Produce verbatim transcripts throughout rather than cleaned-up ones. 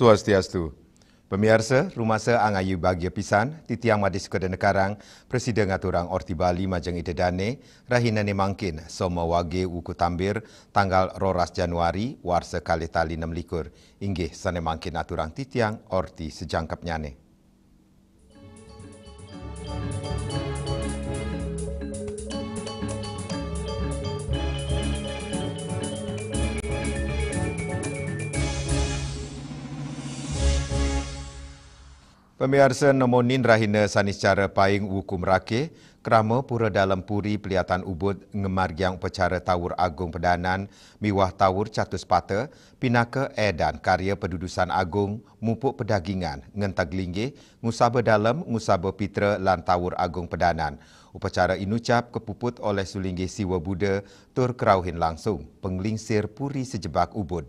Swastiastu. Pamiarsa, rumasa angayu bagia pisan, titiang Madé Sukadana Karang, prasida ngaturang orti Bali majeng Ida Dané, rahinané mangkin, soma wagé wuku Tambir, tanggal roras Januari, warsa kalih tali nem likur. Inggih, sané mangkin aturang titiang orti sajangkepnyané. Pamiarsa, nemonin rahina saniscara paing wuku meraké, krama Pura Dalem Puri Peliatan Ubud ngamargiang upacara tawur agung pedanan miwah tawur catus pata, pinaka édan karya padudusan agung mupuk pedagingan, ngenteg linggih, ngusaba dalem, ngusaba pitra, lan tawur agung pedanan. Upacara inucap kapuput olih sulinggih Siwa Buda tur krauhin langsung panglingsir puri sajebag Ubud.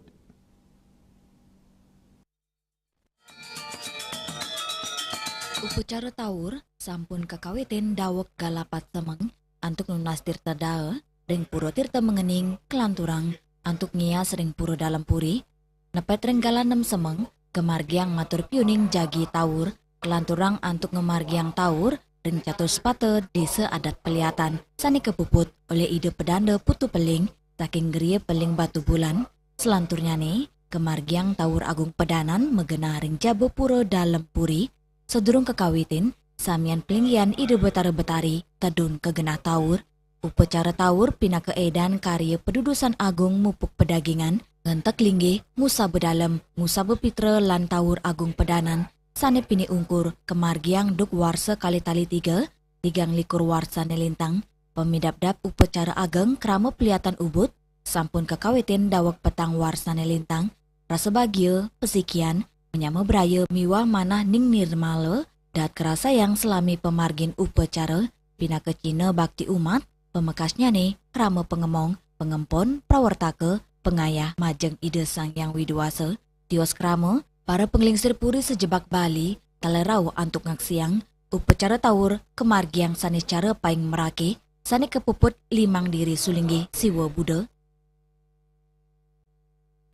Upacara tawur sampun kakawitin daweg galapat semeng antuk nunas tirta daa ring Pura Tirta Mengening, kalanturang antuk ngias ring Pura Dalem Puri. Nepet ring galah nem semeng, kamargiang matur piuning jagi tawur, kalanturang antuk ngamargiang tawur ring catus pata Désa Adat Peliatan sané kapuput olih Ida Pedanda Putu Peling saking Gria Peling Batubulan. Selanturnyané, kamargiang tawur agung pedanan magenah ring jaba Pura Dalem Puri. Sadurung kakawitin, samian palinggihan Ida Batara Batari tedun ka genah tawur. Upacara tawur pinaka édan karya padudusan agung mupuk pedagingan, ngenteg linggih, ngusaba dalem, ngusaba pitra, lan tawur agung pedanan sané pinih ungkur kamargiang duk warsa kalih tali tiga, tigang likur warsané lintang. Pamidabdab upacara ageng krama Peliatan Ubud sampun kakawitin daweg petang warsané lintang. Rasa bagia, pasikian, manyama braya miwah manah ning nirmala, dahat karasayang salami pamargin upacara, pinaka cihna bakti umat, pamekasnyané krama pangemong, pangempon, prawartaka, pangayah majeng Ida Sang Hyang Widi Wasa, tios krama, para panglingsir puri sajebag Bali, taler rauh antuk ngaksiang upacara tawur kamargiang saniscara paing meraké, sané kapuput limang diri sulinggih Siwa Buda.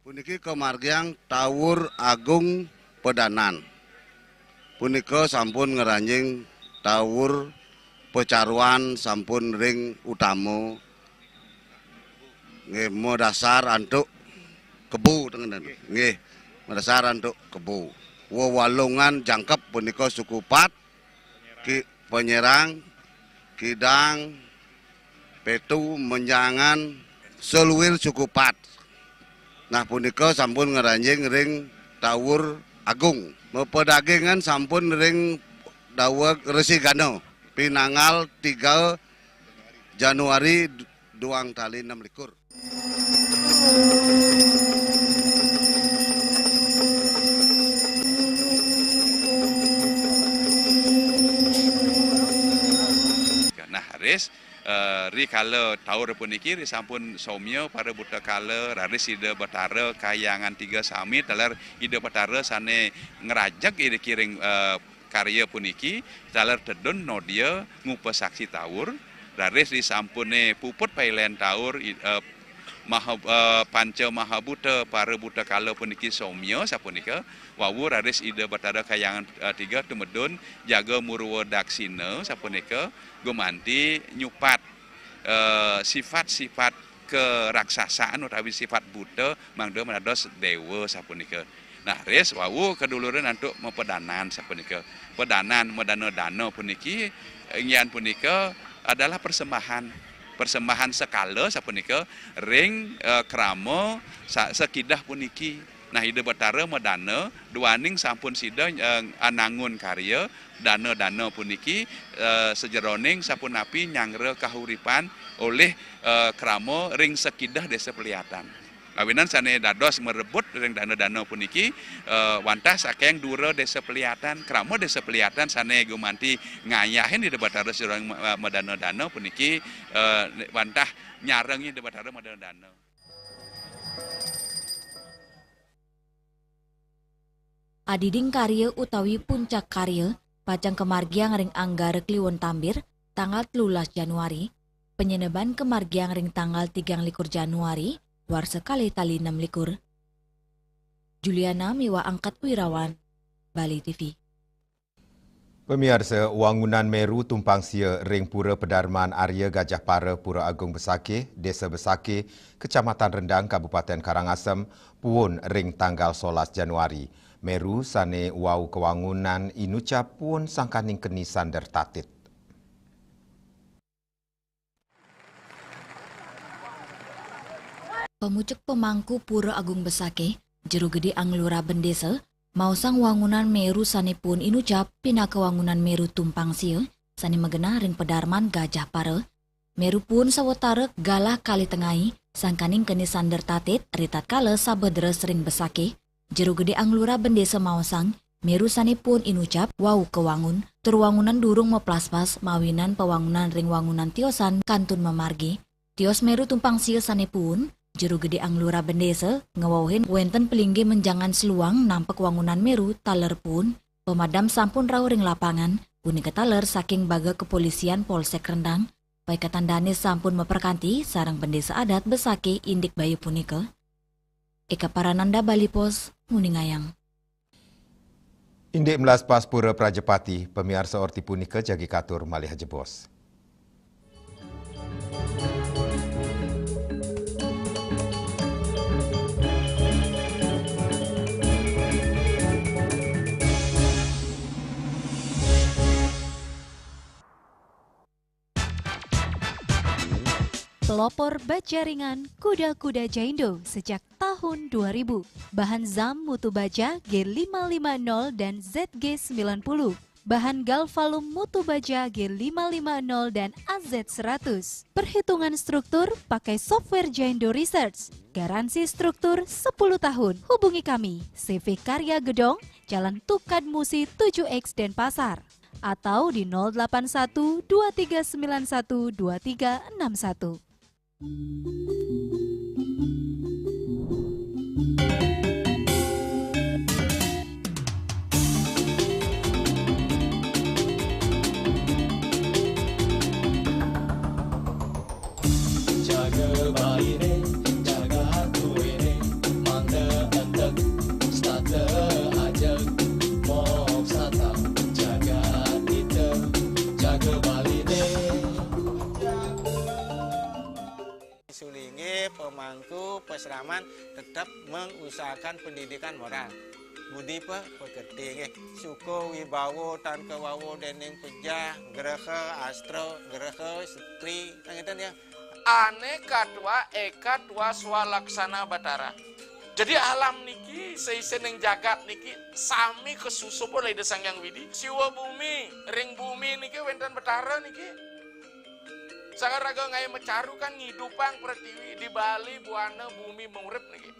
Puniki kamargiang tawur agung pedanan. Punika sampun ngranjing tawur pacaruan sampun ring utama. Nggih, madasar antuk kebo tengen. Nggih, madasar antuk kebo. Wewalungan jangkep punika suku pat, ki-, penyerang, kidang, petu, menjangan, seluil suku pat. Nah, punika sampun ngranjing ring tawur agung. Mapadagingan sampun ring daweg Resi Gana, pinanggal tiga Januari duang tali enam likur. Nah, raris, eh, ri kala tawur puniki, ri sampun somya para buta kala, raris Ida Batara Kahyangan Tiga sami, taler Ida Batara sané ngrajeg iriki ring, eh, karya puniki, taler tedun nodia ngupasaksi tawur, raris ri sampuné puput pailen tawur, i-, eh, maha-, eh, panca mahabuta, para buta kala puniki somya sapunika, wau raris Ida Batara Kahyangan, eh, Tiga tumedun jaga murwa daksina sapunika, gumanti nyupat, eh, sifat-sifat keraksasaan utawi sifat buta mangda madados déwa sapunika. Nah, raris wau kaduluran antuk mapedanan sapunika. Pedanan madana-dana puniki, inggihan punika adalah persembahan. Persembahan sekala sapunika ring, eh, krama sa-, sakidah puniki. Nah, Ida Batara madana, duaning sampun sida, eh, anangun karya, dana-dana puniki, eh, sajeroning sapunapi nyangra kahuripan olih, eh, krama ring sakidah Désa Peliatan. Awinan sané dados marebut ring dana-dana puniki, eh, wantah saking dura Désa Peliatan, krama Désa Peliatan sané gumanti ngayahin Ida Batara sajeroning ma-, madana-dana puniki, eh, wantah nyarengin Ida Batara madana-dana. Adiding karya utawi puncak karya pacang kamargiang ring Anggara Kliwon Tambir, tanggal telulas Januari, panyeneban kamargiang ring tanggal tigang likur Januari, warsa kalih tali enam likur. Juliana miwah Angkat Wirawan, Bali T V. Pamiarsa, wangunan Meru tumpang sia ring Pura Pedarman Arya Gajah Para, Pura Agung Besakih, Desa Besakih, Kecamatan Rendang, Kabupaten Karangasem, puun ring tanggal solas Januari. Meru sane wau kawangunan inucap puun sangkaning keni sander tatit. Pamucuk pamangku Pura Agung Besakih, Jero Gede Anglura Bendesa, maosang wangunan Meru sane puun inucap pinaka wangunan Meru tumpang sia sane magenah ring Pedarman Gajah Para. Meru puun sawatara galah kalih tengai, sangkaning keni sander tatit ritatkala sabadra sering Besakih, Jero Gede Anglura Bendesa maosang, Meru sane puun inucap wau kawangun, tur wangunan durung maplaspas mawinan pawangunan ring wangunan tiosan kantun mamargi. Tios Meru tumpang sia sane puun, Jero Gede Anglura Bendesa ngawauhin wenten palinggih menjangan seluang nampek wangunan Meru taler puun, pemadam sampun rauh ring lapangan, punika taler saking baga kepolisian Polsek Rendang, paiketan dane sampun maprakanti sareng bendesa adat Besakih indik bayu punika. Eka Parananda, Bali Post, nguningayang. Indik mlaspas Pura Prajapati, pamiarsa orti punika jagi katur malih jebos. Pelopor baja ringan Kuda-Kuda Jaindo sejak tahun dua ribu. Bahan zam mutu baja G lima lima nol dan Z G sembilan puluh. Bahan Galvalum mutu baja G lima lima nol dan A Z seratus. Perhitungan struktur pakai software Jaindo Research. Garansi struktur sepuluh tahun. Hubungi kami, C V Karya Gedong, Jalan Tukad Musi tujuh X, Denpasar, atau di nol delapan satu dua tiga sembilan satu dua tiga enam satu. Jaga baine, jaga tuene, mangda entek setata ajeg, moksata jagat kita, jaga baline. Sulinggih, pemangku, pasraman tetap mengusahakan pendidikan moral. Budi pe-, pekerti nggih. Suka wibawa tan kawawa dening pejah, graha, astra, graha, setri, kan ngeten ya. Ane katwa eka twa swalaksana Batara. Jadi alam niki, seisening jagat niki sami kasusup olih Ida Sang Hyang Widi. Siwa bumi, ring bumi niki wenten Batara niki. Sang raga ngae macaru kan ngidupang pretiwi, di Bali buana bumi murip niki.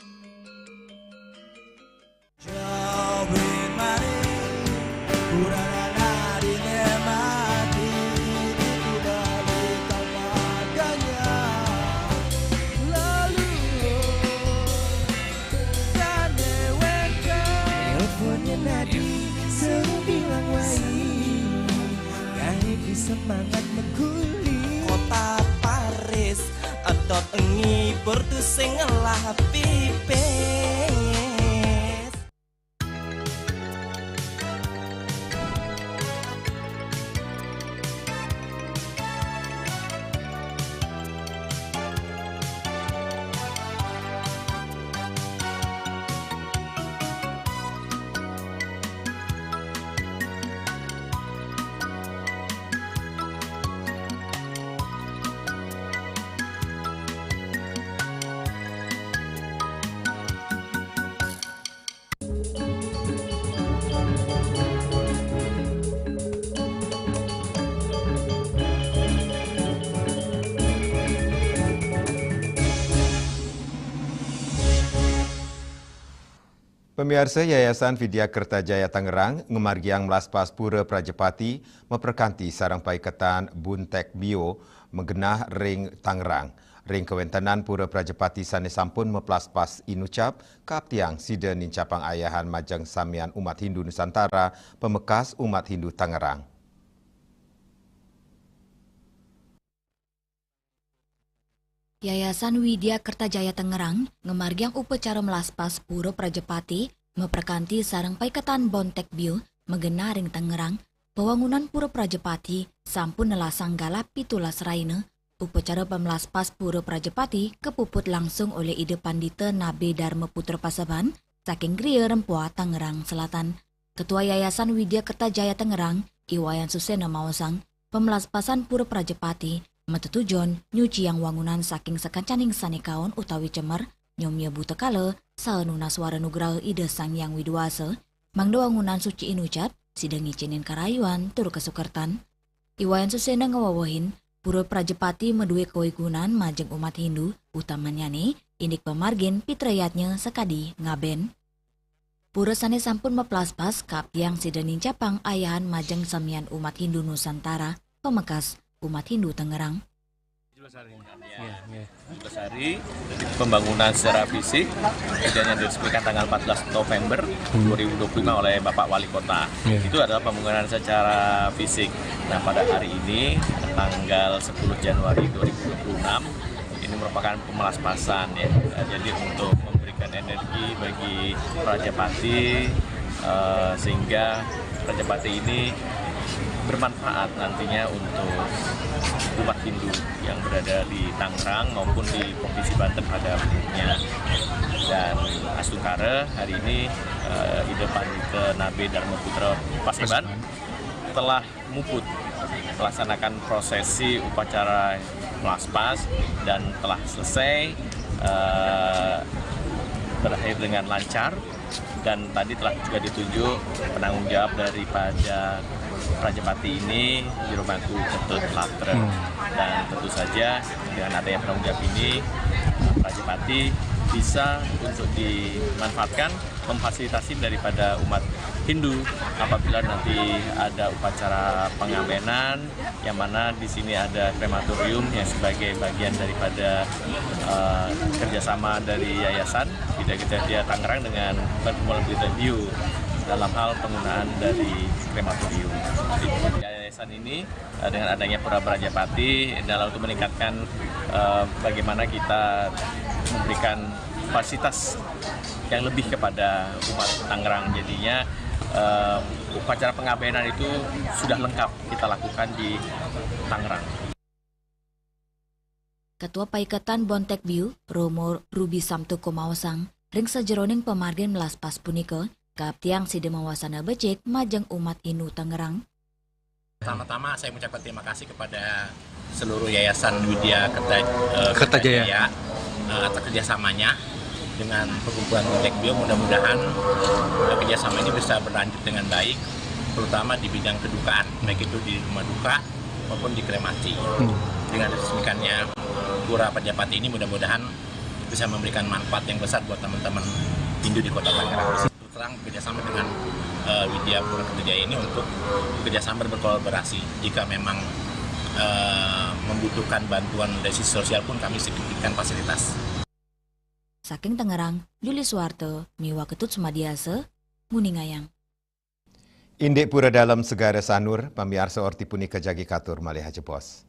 Semangat mengkuli kota Paris, entot ngibur tusing ngelah pipis. Pamiarsa, Yayasan Vidya Kerta Jaya Tangerang ngamargiang mlaspas Pura Prajapati maprakanti sareng paiketan Buntek Bio magenah ring Tangerang. Ring kawentenan Pura Prajapati sane sampun maplaspas inucap, kaaptiang sida nincapang ayahan majeng samian umat Hindu Nusantara, pamekas umat Hindu Tangerang. Yayasan Widya Kertajaya Tangerang ngamargiang upacara melaspas Pura Prajapati maperkanti sareng Paiketan Bontek Bio magena ring Tangerang. Wewangunan Pura Prajapati sampun nelasang galah pitulas rahina. Upacara pamelaspas Pura Prajapati kapuput langsung olih Ida Pandita Nabe Darma Putra Paseban saking Griya Rempoa, Tangerang Selatan. Ketua Yayasan Widya Kertajaya Tangerang, I Wayan Susena maosang, pamelaspasan Pura Prajapati matetujon nyuciang wangunan saking sakancaning sane kaon utawi cemer, nyomia buta kala, saha nunas wara nugraha Ida Sang Hyang Widi Wasa, mangda wangunan suci inucap, sida ngicénin karayuan tur kasukertan. I Wayan Susena ngawewehin, Pura Prajapati madué kawigunan majeng umat Hindu, utamanyané indik pamargin pitrayatnya sakadi ngabén. Pura sané sampun maplaspas kaaptiang sida nincapang ayahan majeng samian umat Hindu Nusantara, pamekas umat Hindu Tangerang. Nggih, nggih. Lestari, pembangunan secara fisik, kemudian yang diresmikan tanggal empat belas November dua ribu dua puluh lima oleh Bapak Wali Kota. Iya. Itu adalah pembangunan secara fisik. Nah, pada hari ini, tanggal sepuluh Januari dua ribu dua puluh enam, ini merupakan pemelaspasan, ya. Nah, jadi untuk memberikan energi bagi Prajapati, eh, sehingga Prajapati ini bermanfaat nantinya untuk umat Hindu yang berada di Tangerang maupun di Provinsi Banten pada umumnya. Dan Astungkara hari ini, eh, Ida Pandita Nabe Darma Putra Paseban telah muput melaksanakan prosesi upacara melaspas dan telah selesai, eh, berakhir dengan lancar. Dan tadi telah juga ditunjuk penanggung jawab daripada Prajapati ini, Jero Mangku Ketut Latra. Hmm. Dan tentu saja dengan adanya penanggung jawab ini, Prajapati bisa untuk dimanfaatkan, memfasilitasi daripada umat Hindu apabila nanti ada upacara pengamenan, yang mana di sini ada krematorium yang sebagai bagian daripada, eh, kerjasama dari Yayasan Widya Kertajaya Tangerang dengan Perkumpulan Pelita Bio dalam hal penggunaan dari krematorium. Jadi, yayasan ini, eh, dengan adanya Pura Prajapati, dalam untuk meningkatkan, eh, bagaimana kita memberikan fasilitas yang lebih kepada umat Tangerang. Jadinya, eh, upacara pengabenan itu sudah lengkap kita lakukan di Tangerang. Ketua Paiketan Bontek Biu, Romo Ruby Samtuko maosang, ring sajeroning pamargin melaspas punika, kaaptiang sida mawasana becik majeng umat Hindu Tangerang. Pertama-tama saya mengucapkan terima kasih kepada seluruh Yayasan Widya Kerta, eh, Kertajaya, eh, atas kerjasamanya dengan perkumpulan Bontek Bio. Mudah-mudahan, eh, kerjasama ini bisa berlanjut dengan baik, terutama di bidang kedukaan, baik itu di rumah duka maupun di kremasi. Hmm. Dengan diresmikannya Pura Prajapati ini, mudah-mudahan bisa memberikan manfaat yang besar buat teman-teman Hindu di Kota Tangerang. Terus terang, bekerjasama dengan, eh, Widya Pura Kertajaya ini untuk bekerjasama dan berkolaborasi. Jika memang, eh, membutuhkan bantuan dari sisi sosial pun, kami sediakan fasilitas. Saking Tangerang, Juli Suwarto, miwah Ketut Sumadiasa, nguningayang. Indik Pura Dalem Segara Sanur, pamiarsa, orti punika jagi katur malih ajebos.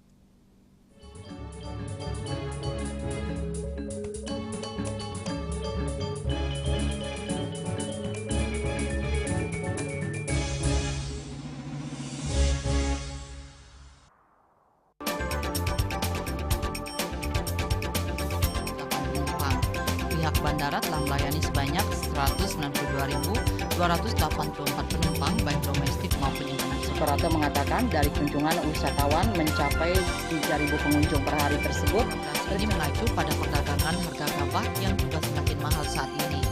Pihak bandara telah melayani sebanyak seratus sembilan puluh dua ribu dua ratus delapan puluh empat penumpang, baik domestik maupun internasional. Suprapto mengatakan, dari kunjungan wisatawan mencapai tiga ribu pengunjung per hari tersebut, ini mengacu pada perdagangan harga gabah yang juga semakin mahal saat ini.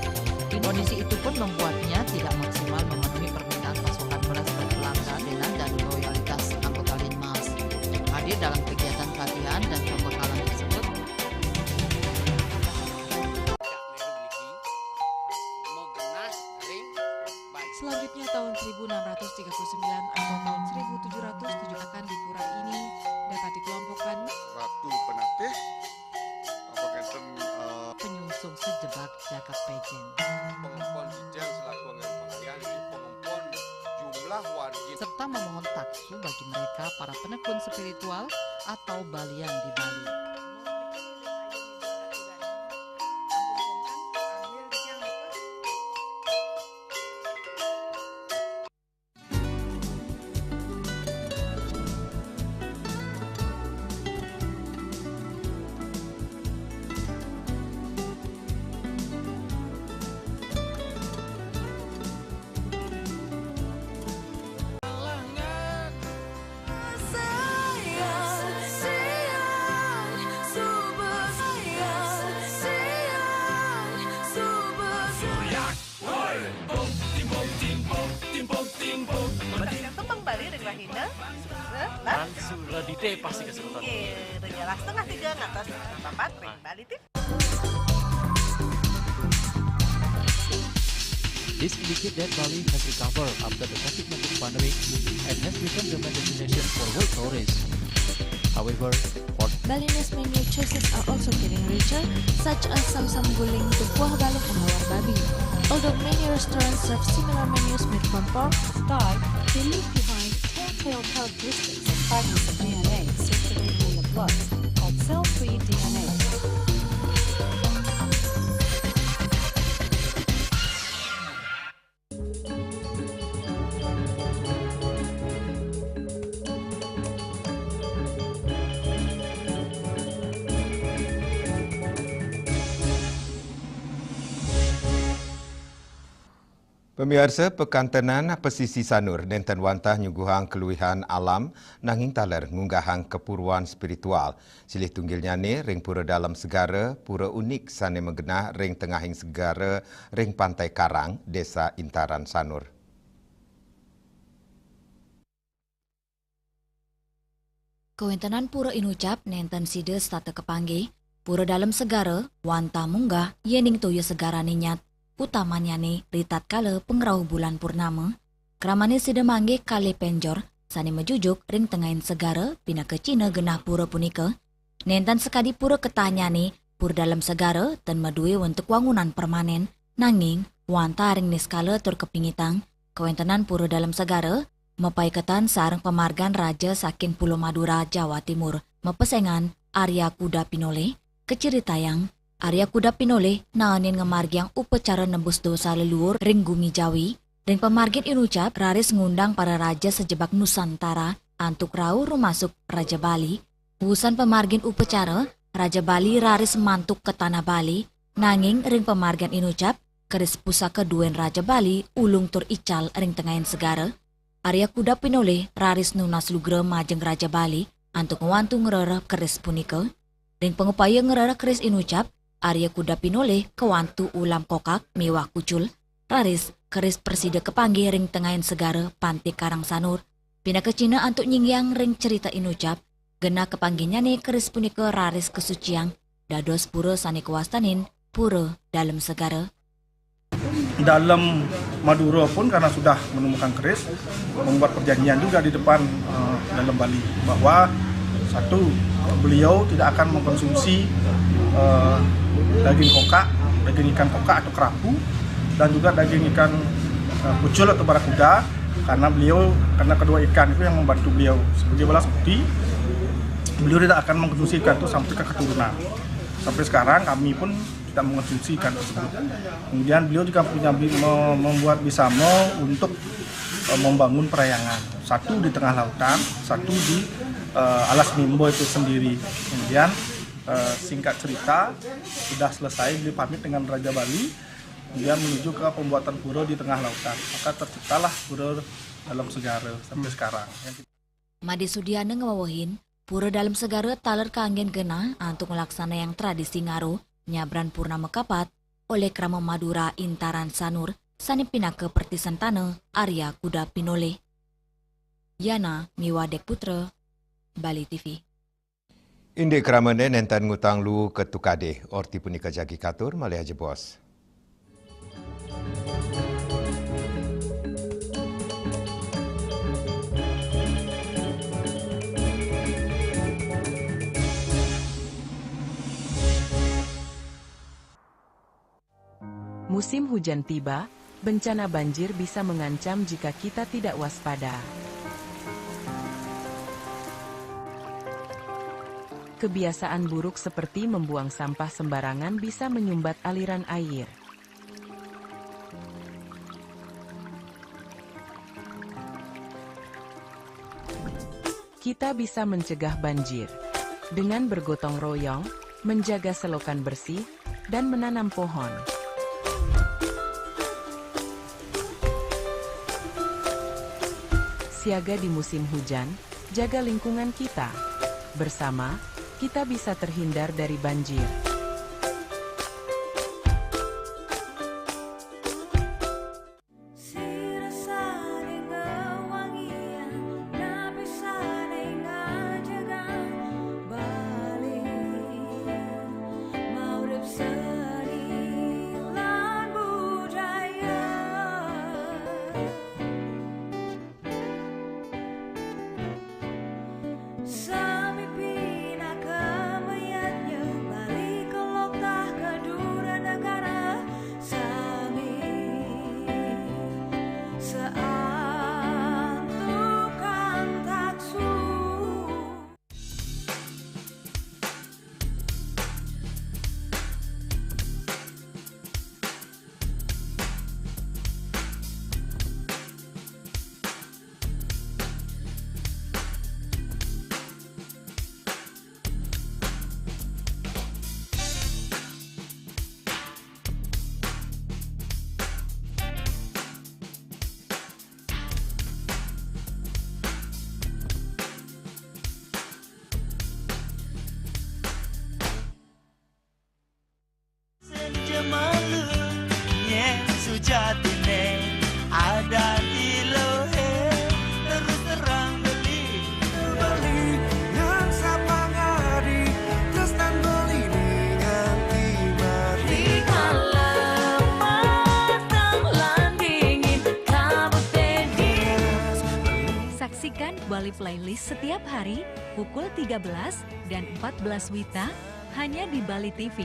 Kondisi itu pun membuatnya tidak maksimal memenuhi permintaan pasokan beras berkelangkaan dan loyalitas anggota Linmas. Hadir dalam kegiatan pelatihan dan pembekalan tersebut, selanjutnya, tahun seribu enam ratus tiga puluh sembilan atau tahun seribu tujuh ratus tujuh akan di pura ini dapat dikelompokkan Ratu Penatih, apa ngenten, eh, penyungsung sejebak jagat pejen. Pengempon Dijang selaku anggaran pengalihan, jadi pengempon jumlah wargi, serta memohon taksu bagi mereka para penekun spiritual atau balian di Bali. Dina, Susu, Lan Suradite pasti kesebutan. Oke, udah jelas setengah tiga ngatas papat, Bali T V. This indicates that Bali has recovered after the covid nineteen pandemic and has become the main destination for world tourists. However, for Balinese menu choices are also getting richer, such as samsam guling, tupuah balung, and lawar babi. Although many restaurants serve similar menus made from pork, Sky, they leave behind telltale characteristics of fragments of D N A circulating in the blood called cell-free D N A. Pamiarsa, Pekan Tenan Pesisi Sanur nenten wantah nyuguhang keluihan alam, nanging taler ngunggahang kepuruan spiritual. Silih tunggilnyane ring Pura Dalem Segara, pura unik sane magenah ring tengahing segara ring Pantai Karang, Desa Intaran Sanur. Kawentenan Pura Inucap nenten sida setata kapanggih, Pura Dalem Segara wantah munggah yening toya segarane nyat, utamannyane ritatkala pangrauh bulan purnama. Kramane sida manggih kalih penjor sane majujuk ring tengahing segara pinaka cihna genah pura punika. Nenten sakadi pura ketahnyane, Pura Dalem Segara ten madue wentuk wangunan permanen, nanging wantah ring niskala tur kapingitang, kawentenan Pura Dalem Segara mapaiketan sareng pamargan raja saking Pulo Madura, Jawa Timur, mapesengan Arya Kuda Pinolih. Kacaritayang, Arya Kuda Pinolih naenin ngamargiang upacara nebus dosa leluur ring gumi Jawi. Ring pamargin Inucap raris ngundang para raja sajebag Nusantara antuk rauh rumasuk Raja Bali. Wusan pamargin upacara, Raja Bali raris mantuk ka tanah Bali, nanging ring pamargin Inucap, keris pusaka duen Raja Bali ulung tur ical ring tengahing segara. Arya Kuda Pinolih raris nunas lugra majeng Raja Bali antuk ngwantu ngrereh keris punika. Ring pangupaya ngrereh keris Inucap, Arya Kuda Pinolih kawantu ulam kokak miwah kucul. Raris keris prasida kapanggih ring tengahing segara Pantai Karang Sanur. Pinaka cihna antuk nyinggiang ring cerita Inucap, genah kapanggihnyane keris punika raris kasuciang dados pura sane kawastanin Pura Dalem Segara. Dalam Madura pun karena sudah menemukan keris, membuat perjanjian juga di depan, eh, Dalem Bali bahwa satu, beliau tidak akan mengkonsumsi, eh, daging kokak, daging ikan kokak atau kerapu, dan juga daging ikan, eh, kucul atau barakuda, karena beliau, karena kedua ikan itu yang membantu beliau sebagai balas budi, beliau tidak akan mengkonsumsi ikan itu sampai ke keturunan. Sampai sekarang kami pun tidak mengkonsumsi ikan tersebut. Kemudian beliau juga punya bi-, me-, membuat bisamo untuk, eh, membangun perhyangan. Satu di tengah lautan, satu di, eh, Alas Mimbo itu sendiri. Kemudian, eh, singkat cerita, sudah selesai beliau pamit dengan Raja Bali, kemudian menuju ke pembuatan pura di tengah lautan. Maka terciptalah Pura Dalem Segara sampai sekarang. Made sudiana ngwewehin, Pura Dalem Segara taler kanggen genah antuk nglaksanayang tradisi ngaruh nyabran purnama kapat olih krama Madura Intaran Sanur sane pinaka pertisentana Arya Kuda Pinolih. Yana miwah Dek Putra, Bali T V. Indik kramane nenten ngutang luu ka tukadih, orti punika jagi katur malih ajebos. Musim hujan tiba, bencana banjir bisa mengancam jika kita tidak waspada. Kebiasaan buruk seperti membuang sampah sembarangan bisa menyumbat aliran air. Kita bisa mencegah banjir dengan bergotong royong, menjaga selokan bersih, dan menanam pohon. Siaga di musim hujan, jaga lingkungan kita. Bersama, kita bisa terhindar dari banjir. Playlist setiap hari pukul tiga belas dan empat belas W I T A hanya di Bali T V.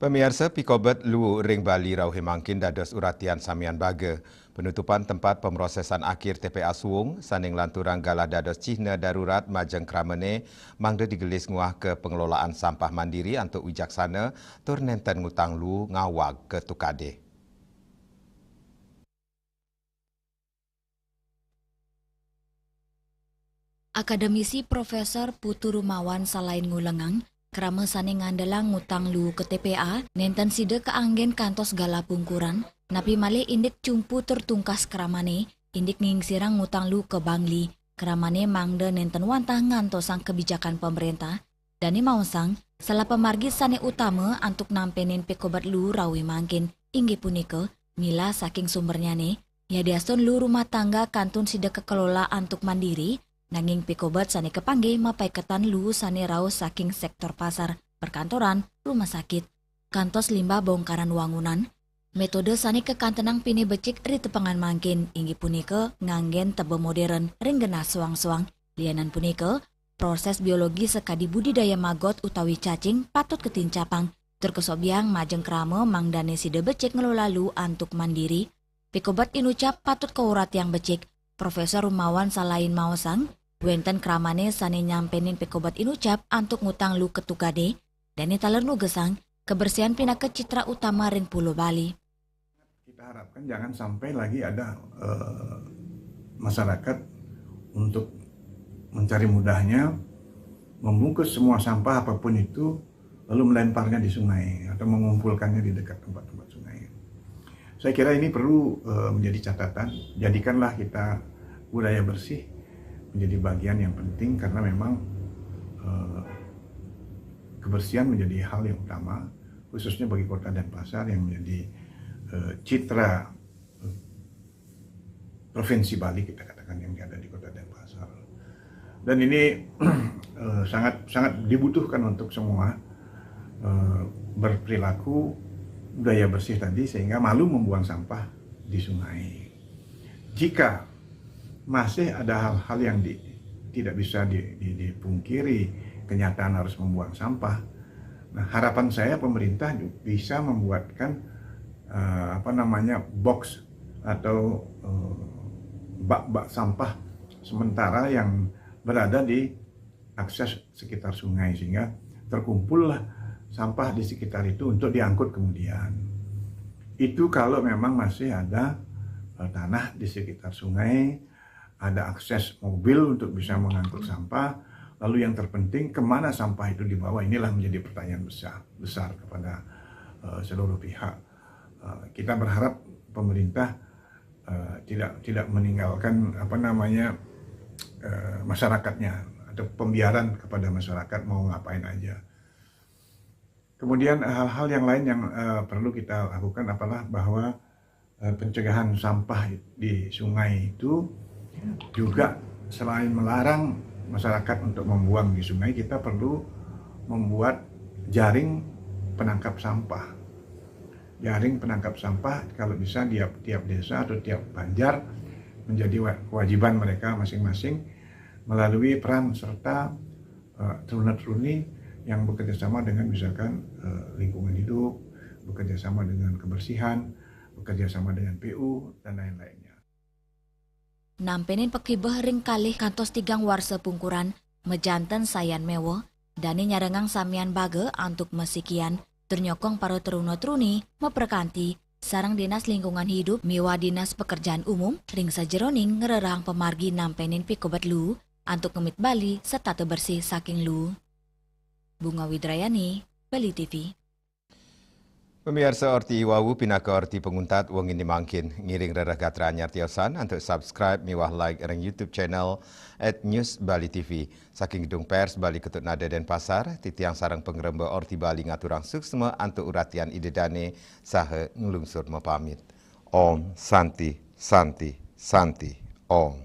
Pamiarsa, pikobet luu ring Bali rauh mangkin dados uratian samian baga. Penutupan tempat pemrosesan akhir T P A Suwung, sane nglanturang galah dados cihna darurat majeng kramane, mangda digelis nguah ke pengelolaan sampah mandiri antuk wijaksana tur nenten ngutang luu ngawag ke tukade. Akademisi Profesor Putu Rumawan salain ngulengang, krama sane ngandelang ngutang luu ke T P A nenten sida kaanggen kantos galah pungkuran, napi malih indik cumpu tur tungkas kramane, indik ngingsirang ngutang luu ke Bangli, kramane mangda nenten wantah ngantosang kebijakan pemerintah. Dane maosang, salah pamargi sane utama antuk nampenin pikobat luu rauh mangkin inggih punika milah saking sumbernyane, yadiastun luu rumah tangga kantun sida kakelola antuk mandiri, nanging pikobat sane kapanggih mapaiketan luu sane rauh saking sektor pasar, perkantoran, rumah sakit, kantos limbah bongkaran wangunan. Metode sane kakantenang pinih becik ri tepengan mangkin inggih punika nganggen teba modern ring genah soang-soang. Lianan punika, proses biologi sakadi budidaya magot utawi cacing patut katincapang tur kasobiang majeng krama mangdane sida becik ngelola luu antuk mandiri. Pikobat inucap patut kauratiang becik. Profesor Rumawan salain maosang, wenten kramane sane nyampenin pikobat inucap antuk ngutang luu ke tukade, dane taler nugesang, kebersihan pinaka citra utama ring Pulo Bali. Kita harapkan jangan sampai lagi ada, eh, masyarakat untuk mencari mudahnya, membungkus semua sampah apapun itu, lalu melemparnya di sungai atau mengumpulkannya di dekat tempat-tempat sungai. Saya kira ini perlu, eh, menjadi catatan. Jadikanlah kita budaya bersih menjadi bagian yang penting karena memang, eh, kebersihan menjadi hal yang utama, khususnya bagi Kota Denpasar yang menjadi, eh, citra, eh, Provinsi Bali, kita katakan, yang ada di Kota Denpasar. Dan ini, eh, sangat, sangat dibutuhkan untuk semua, eh, berperilaku budaya bersih tadi, sehingga malu membuang sampah di sungai. Jika masih ada hal-hal yang di-, tidak bisa di-, di-, dipungkiri, kenyataan harus membuang sampah. Nah, harapan saya pemerintah ju-, bisa membuatkan, eh, apa namanya, box atau, eh, bak-bak sampah sementara yang berada di akses sekitar sungai, sehingga terkumpullah sampah di sekitar itu untuk diangkut kemudian. Itu kalau memang masih ada, eh, tanah di sekitar sungai, ada akses mobil untuk bisa mengangkut sampah, lalu yang terpenting kemana sampah itu dibawa, inilah menjadi pertanyaan besar, besar kepada, eh, seluruh pihak. Eh, kita berharap pemerintah, eh, tidak, tidak meninggalkan, apa namanya, eh, masyarakatnya atau pembiaran kepada masyarakat mau ngapain aja. Kemudian, eh, hal-hal yang lain yang, eh, perlu kita lakukan adalah bahwa, eh, pencegahan sampah di sungai itu juga selain melarang masyarakat untuk membuang di sungai, kita perlu membuat jaring penangkap sampah. Jaring penangkap sampah kalau bisa tiap, tiap desa atau tiap banjar menjadi wa-, kewajiban mereka masing-masing melalui peran serta, eh, teruna-teruni yang bekerja sama dengan misalkan, eh, lingkungan hidup, bekerja sama dengan kebersihan, bekerja sama dengan P U, dan lain-lainnya. Nampenin pakibeh ring kalih kantos tigang warsa pungkuran, majanten sayan meweh, dane nyarengang samian baga antuk masikian, tur nyokong para teruna-teruni maprakanti sareng Dinas Lingkungan Hidup miwah Dinas Pekerjaan Umum ring sajeroning ngrerang pamargi nampenin pikobet luu antuk ngemit Bali setata bersih saking luu. Bunga Widrayani, Bali T V. Pamiarsa, orti wau pinaka orti panguntat wenginé mangkin. Ngiring rereh gatra anyar tiosan antuk subscribe miwah like ring YouTube channel at News Bali T V. Saking Gedung Pers Bali Ketut Nada Denpasar, titiang sareng pangremba Orti Bali ngaturang suksma antuk uratian Ida Dané saha nglungsur mapamit. Om Santi, Santi, Santi, Om.